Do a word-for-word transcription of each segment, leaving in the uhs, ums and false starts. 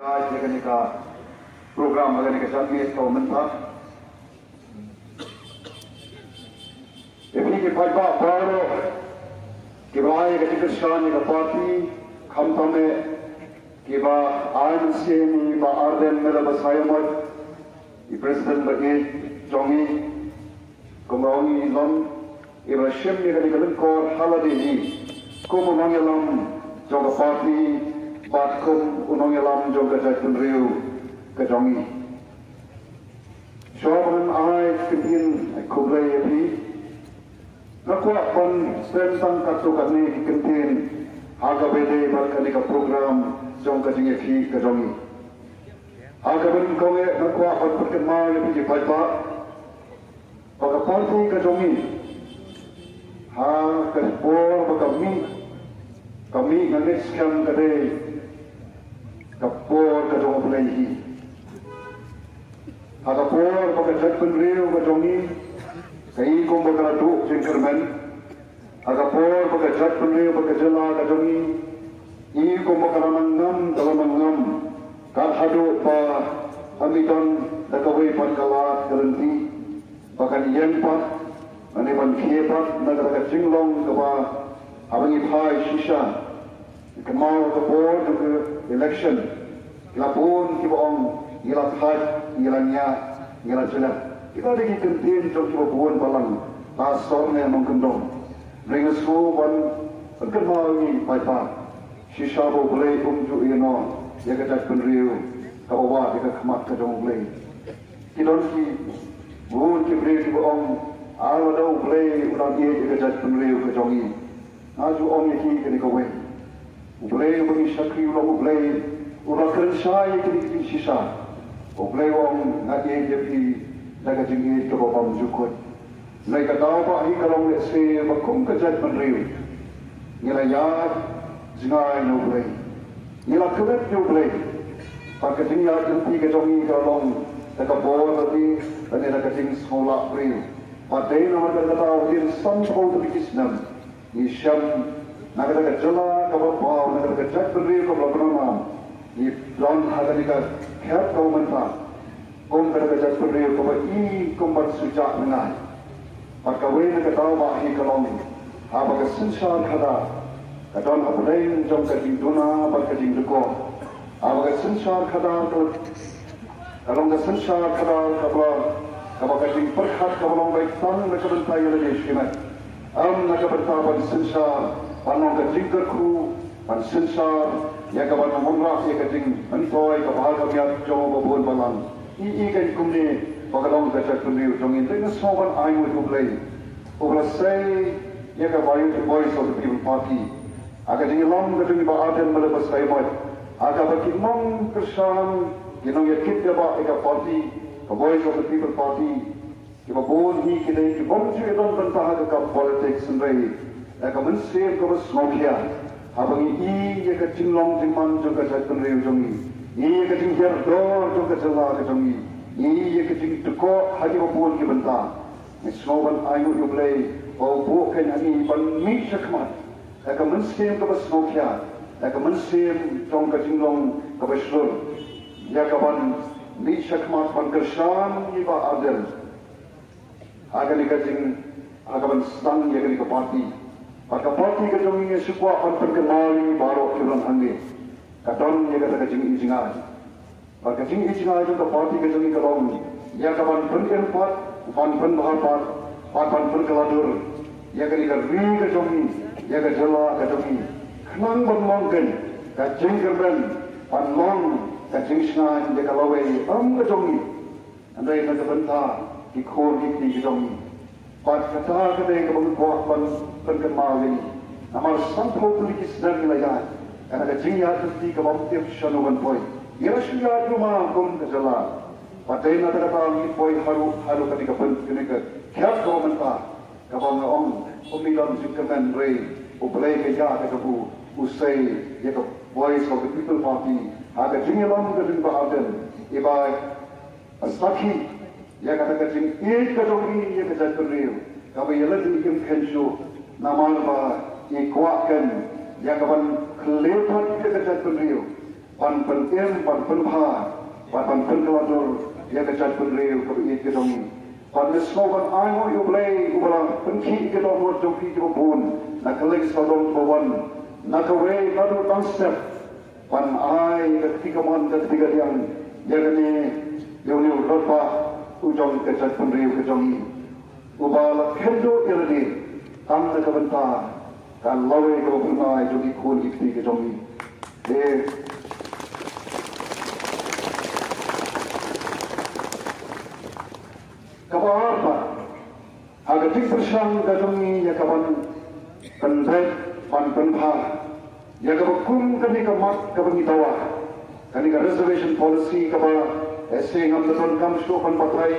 Ïa kane ka program, ïa kane ka janmiet kaba mynta. Ïa phi ki paidbah baroh kiba ai ka jingkyrshan ïa ka party, khamtam eh kiba ai mynsiem ïa i Bah Ardent Miller Basaiawmoit, i president ba ïeit jong ngi, kumba ong i long, iba la shim ïa kane ka lyngkor ha lade hi kum u nongïalam jong ka party bad kum u nongïalam jong ka jaitbynriew ka jong ngi. Shuwa ban ai ka ktien khublei ïa phi, nga kwah ban sdang tang katto katne ki ktien ha kaba ïadei bad kane ka program jong ka jingïakhih ka jong ngi. Ha kaba nyngkong eh nga kwah ban pynkynmaw ïa phi ki paidbah ba ka party ka jong ngi, ha ka por ba ka mih, ka mih nga ngeit skhem ka dei ka por ka jong U Blei hi. Ha ka por ba ka jaitbynriew ka jong ngi ka i kumba ka la duh jingkyrmen, ha ka por ba ka jaitbynriew bad ka jylla ka jong ngi i kumba ka la nang ngam, ka la nang ngam, kat haduh ba ym don da kawei pat ka lad ka lynti ba kan ïeng pat lane ban khie pat na kata ka jinglong kaba haba ngi phai shisha, kynmaw ka por jong ka election, ki la bun kiba ong ngi la thait, ngi la ñiah, ngi la jlep. Kita dei ki kyntien jong kiba bun balang, la sor ne nongkyndong. Hynrei nga sngew ban pynkynmaw ïa ngi paidbah, shisha ba U Blei um ju ïehnoh ïa ka jaitbynriew kaba wad ïa ka khmat ka jong U Blei. Ki don ki bun ki briew kiba ong, ah, lada U Blei u dang ïeit ïa ka jaitbynriew ka jong ngi. Nga ju ong ïa ki kane kawei, U Blei uba ngi shakri u long U Blei uba kren shai ïa kine ki jingshisha. U Blei u ong nga ïeit ïa phi da ka jingïeit kaba bymjukut. Hynrei ka daw ba hi ka long lehse ba kum ka jaitbynriew ngi la ïaid jngai na U Blei, ngi la khmih ïa U Blei. Bad ka jingïaid lynti ka jong ngi ka long da ka bor lynti lane da ka jingsngewlah briew. Bad dei namar kata ka daw hadien sanphew tylli ki snem ngi shem na kata ka jylla kaba paw, na kata ka jaitbynriew kaba la bnam, ngi don ha kane ka khep kaba mynta kum kata ka jaitbynriew kaba i kum ban shu jah ngai. Bad kawei na ka daw ba hi ka long haba ka synshar khadar ka don hapdeng jong ka jingduna bad ka jingdukor. Haba ka synshar khadar ka, ka long ka synshar khadar kaba, kaba ka jingpyrkhat kaba long beit tang na ka bynta ïa lade shimet, ym na ka bynta ban synshar ban long ka jingkyrkhu, ban synshar ïa ka ban wanrah ïa ka jingmyntoi kaba ha khmat jong uba bun balang. I, i kan kumne ba ka long ka jaitbynriew jong ngi. Te nga sngew ban ai nguh ïa U Blei uba la sei ïa ka Voice of the People Party ha ka jingïalam ka jong i Bah Ardent Miller Basaiawmoit, ha kaba ki nongkyrshan, ki nongïakit ïa ba ïa ka party, ka Voice of the People Party, kiba bun hi ki dei ki bym ju ïadon bynta ha ka kam politics, hynrei da ka mynsiem kaba sngewkhia haba ngi i ïa ka jinglong jingman jong ka jaitbynriew jong ngi, ngi i ïa ka jinghiar dor jong ka jylla ka jong ngi, ngi i ïa ka jingdukor ha kiba bun ki bynta. Nga sngew ban ai nguh ïa U Blei ba u buh kein ha ngi ban mih shakhmat da ka mynsiem kaba sngewkhia, da ka mynsiem jong ka jinglong kaba shlur, ïa ka ban mih shakhmat ban kyrshan ïa i Bah Ardent ha kane ka jing, ha ka ban sdang ïa kane ka party. Bad ka party ka jong ngi, nga shu kwah ban pynkynmaw ïa ngi baroh kiba don hangne, ka don ïa kata ka jingïohi. Bad ka jingïohi jong ka party ka jong ngi ka long ïa ka ban pynim pat, ban pynbha pat, bad ban pynkylla dur ïa kane ka ri ka jong ngi, ïa ka jylla ka jong ngi, khnang ban long kein ka jingkyrmen, ban long ka jingshngaiñ ïa ka lawei, ym ka jong ngi, hynrei na ka bynta ki khun ki kti ki jong ngi. Bad kata ka dei kaba nga kwah ban pynkynmaw ïa ngi. Namar sanphew tylli ki snem ngi la ïaid, kata ka jingïaid lynti kaba ym tip shano ban poi. Ngi la shu ïaid kumno kum ka jylla. Bad dei na kata ka daw ngi poi haduh, haduh kane ka pyn, kane ka khep kaba mynta, kaba nga ong, ym don jingkmen, hynrei U Blei ka ïa ka jong u, u sei ïa ka Voice of the People Party ha ka jingïalam ka jong i Bah Ardent, i ba sakhi ïa kata ka jingïeit ka jong i ïa ka jaitbynriew, kaba ïa lade im khein shuh, namar ba i kwah kein ïa ka ban khleh pat ïa ka jaitbynriew. ban pynim, ban pynbha, ban ban pynkylla dur ïa ka jaitbynriew kaba ïeit ka jong ngi. Ban ïa sngewbha ban ai nguh ïa U Blei uba la pynkhih ïa ka dohnud jong phi kiba bun na ka leit sawdong kaba wan, na kawei naduh dang step, ban ai ka kti kamon ka kti kadiang ïa kane, ïa une u rangbah u jong ka jaitbynriew ka jong ngi, uba la kynduh ïa lade tang na ka bynta ka lawei kaba phyrnai jong ki khun ki kti ka jong ngi. Te kaba ar pat, ha ka jingpyrshang ka jong ngi ïa ka ban pynbeit ban pynbha ïa kaba kum kane ka mat kaba ngi dawa, kane ka reservation policy kaba, eh, sngewbha ngam da donkam shuh ban batai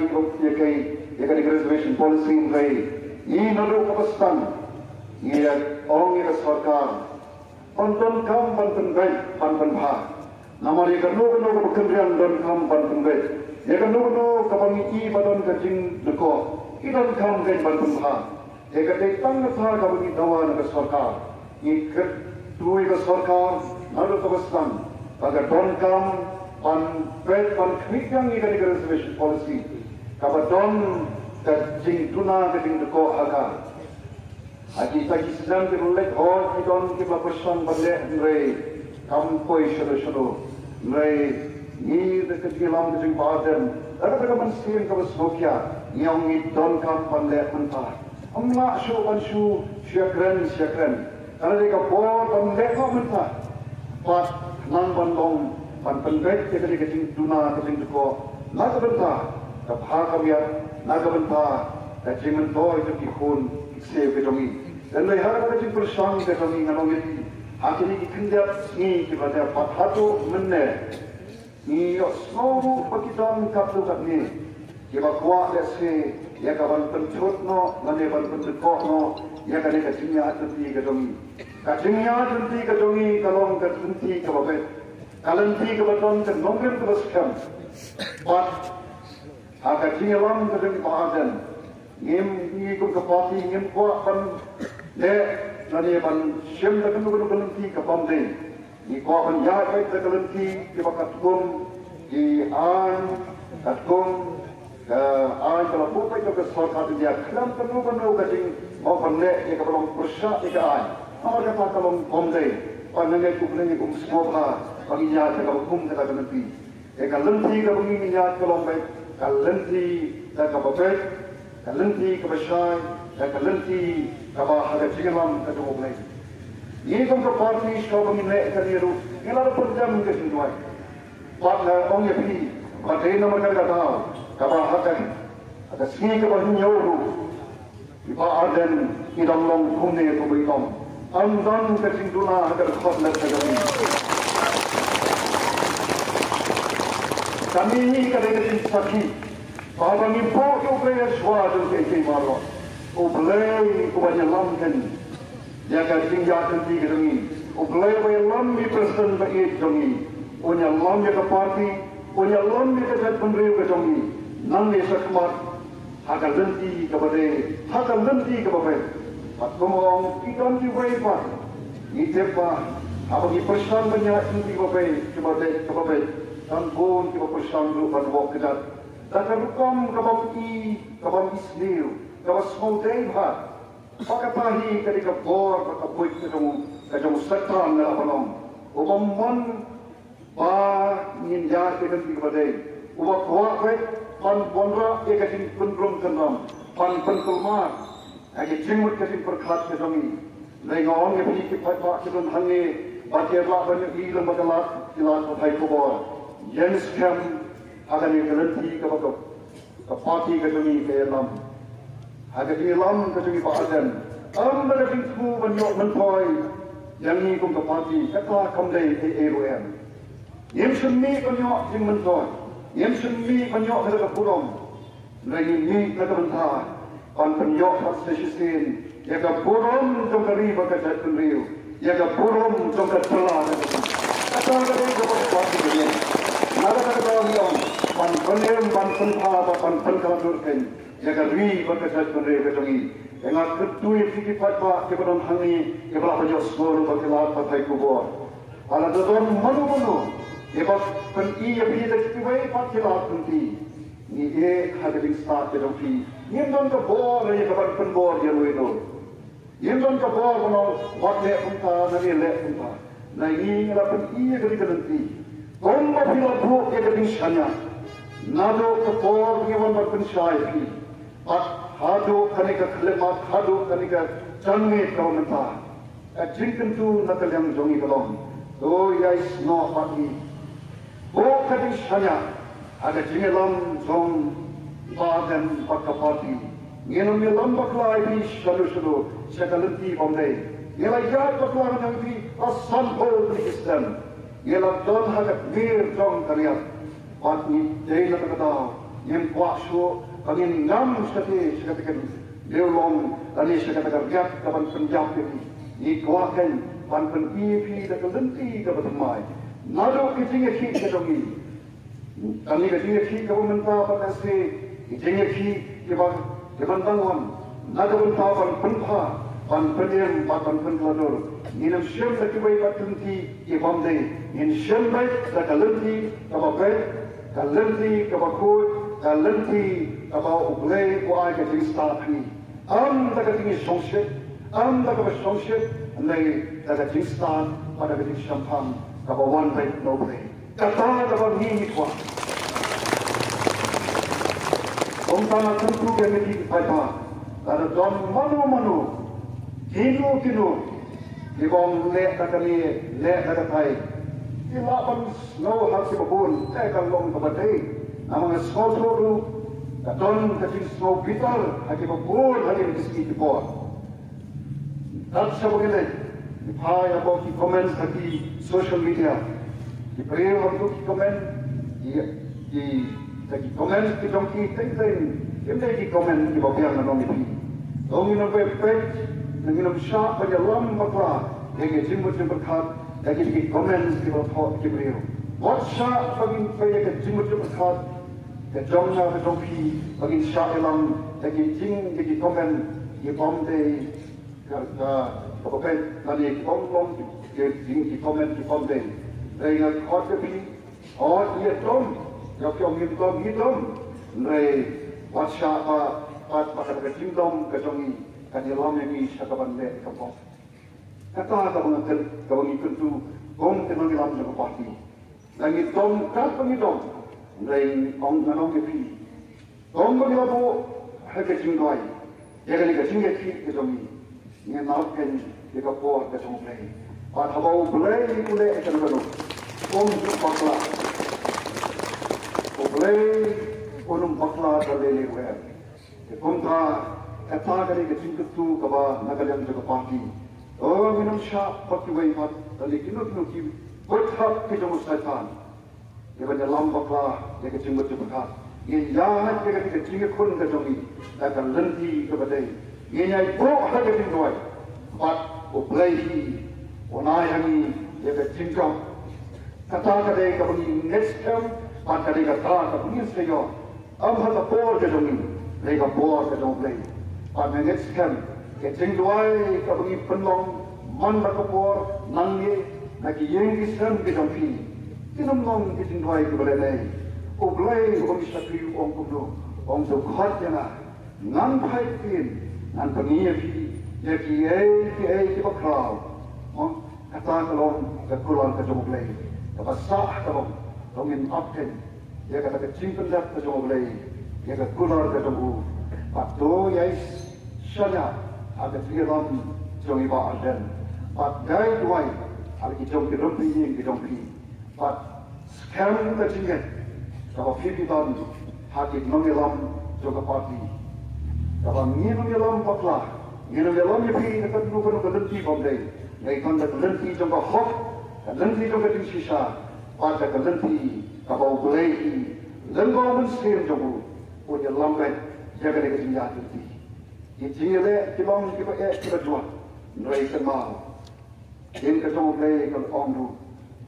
ïa kai, ïa kane ka reservation policy, hynrei ngi naduh kaba sdang ngi ong ïa ka sorkar ban donkam ban pynbeit ban pynbha. Namar ïa kano kano kaba kynriang donkam ban pynbeit. Ïa kano kano kaba ngi i ba don ka jingdkoh, ki donkam kein ban pynbha. Ïa ka dei tang kata kaba ngi dawa na ka sorkar. Ngi kyrkhu ïa ka sorkar naduh kaba sdang ba ka donkam ban peit ban khmih biang ïa kane ka reservation policy kaba don ka jingduna ka jingdkoh ha ka. Ha kita ki snem kiba la leit hooid ki don kiba pyrshang ban leh, hynrei kam poi shano shano. Hynrei ngi da ka jingïalam ka jong Bah Ardent, da kata ka mynsiem kaba sngewkhia, ngi ong ngi donkam ban leh mynta. Ym lah shuh ban shu shu ïakren shu ïakren. Ka la dei ka por ban leh noh mynta. Bad nang ban long ban pynbeit ïa kane ka jingduna ka jingdkoh na ka bynta ka bha ka miat, na ka bynta ka jingmyntoi jong ki khun ki ksiew ka jong ngi. Hynrei ha kane ka jingpyrshang ka jong ngi, ngan ong ïa phi, ha kine ki khyndiat sngi kiba dep bad haduh mynne, ngi ïohsngew ruh ba ki don katto katne kiba kwah lehse ïa ka ban pynthut noh lane ban pyndkoh noh ïa kane ka jingïaid lynti ka jong ngi. Ka jingïaid lynti ka jong ngi ka long ka lynti kaba beit, ka lynti kaba don ka nongrim kaba skhem. Bad ha ka jingïalam ka jong i Bah Ardent, ngim, ngi kum ka party ngim kwah ban leh lane ban shim da kano kano ka lynti ka bym dei. Ngi kwah ban ïaid da ka lynti kiba katkum ki aiñ, katkum ka aiñ ba la buh beit da ka sorkar India, khlem kano kano ka jingmut ban leh ïa kaba long pyrshah ïa ka aiñ. Namar kata ka long bym dei. Bad nga ngeit U Blei un sngewbha ba ngin ïaid da kaba kum kata ka lynti. Te ka lynti kaba ngi ngin ïaid ka long beit ka lynti da kaba beit, ka lynti kaba shai, da ka lynti kaba ha ka jingïalam ka jong U Blei. Ngi kum ka party shuwa ba ngin leh kane ruh ngi la da pyndem ka jingduwai. Bad nga ong ïa phi ba dei namar kata ka daw kaba ha ka, ha ka sngi kaba hynñiew ruh i Bah Ardent i dang long kumne kumba i long. Ym don ka jingduna ha ka dkhot leit ka jong i. Kane hi ka dei ka jingsakhi ba haba ngi buh ïa U Blei ha shuwa jong kiei kiei baroh, U Blei uba ïalam kein ïa ka jingïaid lynti ka jong ngi. U Blei uba ïalam i President ba ïeit jong ngi, un ïalam ïa ka party, un ïalam ïa ka jaitbynriew ka jong ngi nangne shakhmat, ha ka lynti kaba dei, ha ka lynti kaba beit. Bad kumba ong, ki don kiwei pat, ngi tip ba haba ngi pyrshang ban ïaid lynti kaba beit, kaba beit, kaba beit, don bun kiba pyrshang ruh ban wad kjat da ka rukom ka bym i, ka bym isynei, kaba sngewdei bha. Ba kata hi ka dei ka bor bad ka buit ka jong, ka jong u Soitan, nga la ban ong, u bym mon ba ngin ïaid ïa ka lynti kaba dei, uba kwah beit ban wanrah ïa ka jingpynrung kynram, ban pynkulmar ïa ka jingmut ka jingpyrkhat ka jong ngi. Hynrei nga ong ïa phi ki paidbah ki don hangne ba ki lah ban ïohi lyngba ka lad, ki lad pathai khubor, ïeng skhem ha kane ka lynti kaba ka ka party ka jong ngi ka ïalam. Ha ka jingïalam ka jong i Bah Ardent, ym da ka jingthmu ban ïoh myntoi ïa ngi kum ka party, kata kam dei ei ei ruh em. Ngim shym mih ban ïoh jingmyntoi, ngim shym mih ban ïoh kata ka burom. Hynrei ngi mih na ka bynta ban pynïoh pat sa shisien ïa ka burom jong ka ri bad ka jaitbynriew, ïa ka burom jong ka jylla. Kata ka dei kaba ka party ka ïeng. Na kata ka daw ngi ong ban pynim, ban pynbha bad ban pynkylla dur kein ïa ka ri bad ka jaitbynriew ka jong ngi. Te nga kyrkhu ïa phi ki paidbah kiba don hangne kiba lah ban ïohsngew ruh bad ki lad pathai khubor, ba lada don mano mano Ïa ba pyni ïa phi da kiwei pat ki lad lynti. Ngi ïeh ha ka jingstad ka jong phi. Ngim don ka bor ïa ka ban pynbor ïa uwei ruh. Ngim don ka bor ban ong wat leh kumta, nane leh kumta. Ngi la pyni ïa kane ka lynti. Kumba phi la buh ïa ka jingshaniah. Naduh ka por ngi wan ban pynshai ïa phi. Bad haduh kane ka khyllipmat, haduh kane ka janmiet ka mynta. Ka jingkyntu na ka liang jong ngi ka long, to ïai snoh bad ngi. Buh ka jingshaniah ha ka jingïalam jong i Bah Ardent bad ka party. Ngin ym ïalam bakla ïa phi shano shano sha ka lynti bym dei. Ngi la ïaid bakla ngan ïa phi la sanphew tylli ki snem. Ngi la don ha ka tmier jong ka riat. Bad ngi dei na kata ka daw ngim kwah shuh ba ngin ngam shatei sha kata ka dewlong lane sha kata ka riat ka ban pynïap ïa phi. Ngi kwah kein ban pyni ïa phi da ka lynti kaba thymmai. Naduh ka jingïakhih ka jong ngi, kane ka jingïakhih kaba mynta bad ka sngi, ka jingïakhih kaba, kaba dang wan. Na ka bynta ban pynbha, ban pynim bad ban pynkylla dur, ngin ym shim da kiwei pat ki lynti ki bym dei. Ngin shim beit da ka lynti kaba beit, ka lynti kaba khuid, ka lynti kaba U Blei u ai ka jingstad ha ngi. Ym da ka jingshongshit, ym da kaba shongshit, hynrei da ka jingstad bad da ka jingshemphang kaba wan beit na U Blei. Kata kaba ngi ngi kwah. Kumta nga kyntu ïa ngi ki paidbah, lada don mano mano, kino kino, ki ong leh da kane, leh da katai, ki lah ban sngew ha kiba bun, te ka long kaba dei. Namar nga sngewthuh ruh ka don ka jingsngew bitar ha kiba bun ha kine ki sngi ki por. Tat shaba ngi leit, ngi phai hapoh ki comments ha ki social media. Ki briew hapoh ki comment, ki, ki, da ki comments ki jong ki teng teng, kim dei ki comment kiba biang na nong ïa phi. To ngin ym peit, ngin ym shah ban ïalam bakla ïa ki jingmut jingpyrkhat da ki, ki comments kiba thoh ki briew. Wat shah ba ngin peit ïa ki jingmut jingpyrkhat ka jong nga ka jong phi ba ngin shah ïalam da ki jing, da ki comment ki bym dei. Ka, ka, kaba peit lane ki ong long ki, ki, ki, ki comment ki bym dei. Hynrei nga khot ïa phi, khot ïa dom, ïa phi ong ngim dom, ngi dom. Hynrei wat shah ba, ba, ba ka, ka jingdom ka jong ngi kan ïalam ïa ngi sha kaban leh kaba. Kata kaba nga kyn, kaba ngi kyntu kum ki nongïalam jong ka party. Lada ngi dom katba ngi dom, hynrei ong, ngan ong ïa phi, dom ba ngi la buh ha ka jingduwai ïa kane ka jingïakhih ka jong ngi, ngin ap kein ïa ka por ka jong U Blei. Bad haba U Blei u leh ïa kano kano, um ju bakla. U Blei um bakla da lei lei ruh. Te kumta, kata ka dei ka jingkyntu kaba na ka liang jong ka party. To ngin ym shah ba kiwei pat lane kino kino ki bthah ki jong u Soitan ïa ban ïalam bakla ïa ka jingmut jingpyrkhat. Ngin ïaid ïa ka, ka jingïakhun ka jong ngi da ka lynti kaba dei. Ngin ïai buh ha ka jingduwai bad U Blei hi un ai ha ngi ïa ka jingjop. Kata ka dei kaba ngi ngeit skhem bad ka dei kata kaba ngin sa ïoh. Ym ha ka por ka jong ngi, hynrei ka por ka jong U Blei. Bad nga ngeit skhem ka jingduwai kaba ngi pynlong man la ka por, nangne, na ki ïing ki sem ki jong phi, kin ym long ki jingduwai kiba lehnoh. U Blei uba ngi shakri u ong kumno? U ong to khot ïa nga, ngan phai ktien, ngan pyni ïa phi ïa kiei kiei kiba khraw. Mo? Kata ka long ka kular ka jong U Blei. Kaba sah ka long, to ngin ap kein ïa kata ka jingpyndep ka jong U Blei, ïa ka kular ka jong u. Bad to ïai shaniah ha ka jingïalam jong i Bah Ardent. Bad ïai duwai ha la ki jong ki rympei ïing ki jong phi. Bad skhem ka jingngeit kaba phi phi don ha ki nongïalam jong ka party. Kaba ngin ym ïalam bakla, ngin ym ïalam ïa phi da kano kano ka lynti bym dei. Hynrei tang da ka lynti jong ka hok, ka lynti jong ka jingshisha, bad da ka lynti kaba U Blei hi lyngba u Mynsiem jong u un ïalam beit ïa kane ka jingïaid lynti. Ki jingïaleh ki long kiba eh kiba jwat, hynrei kynmaw, ïing ka jong U Blei ka ong ruh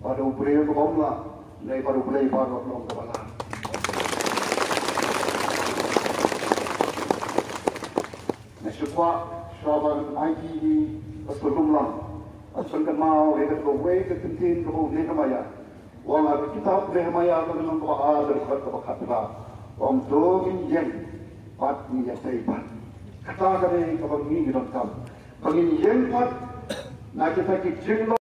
ba da u briew ka bym lah, hynrei ba da U Blei baroh long kaba lah. Nga shu kwah shuwa ban ai ïa ki ba shu lum lang, ban pynkynmaw ïa kawei ka kyntien kaba u Nehemiah Ong ha ka kitab Nehemiah ka lynnong kaba ar, ka dkhot kaba khatphra. Ong to ngin ïeng pat, ngin ïasei pat. Kata ka dei kaba ngi ngi donkam. Ba ngin ïeng pat na kita ki jinglo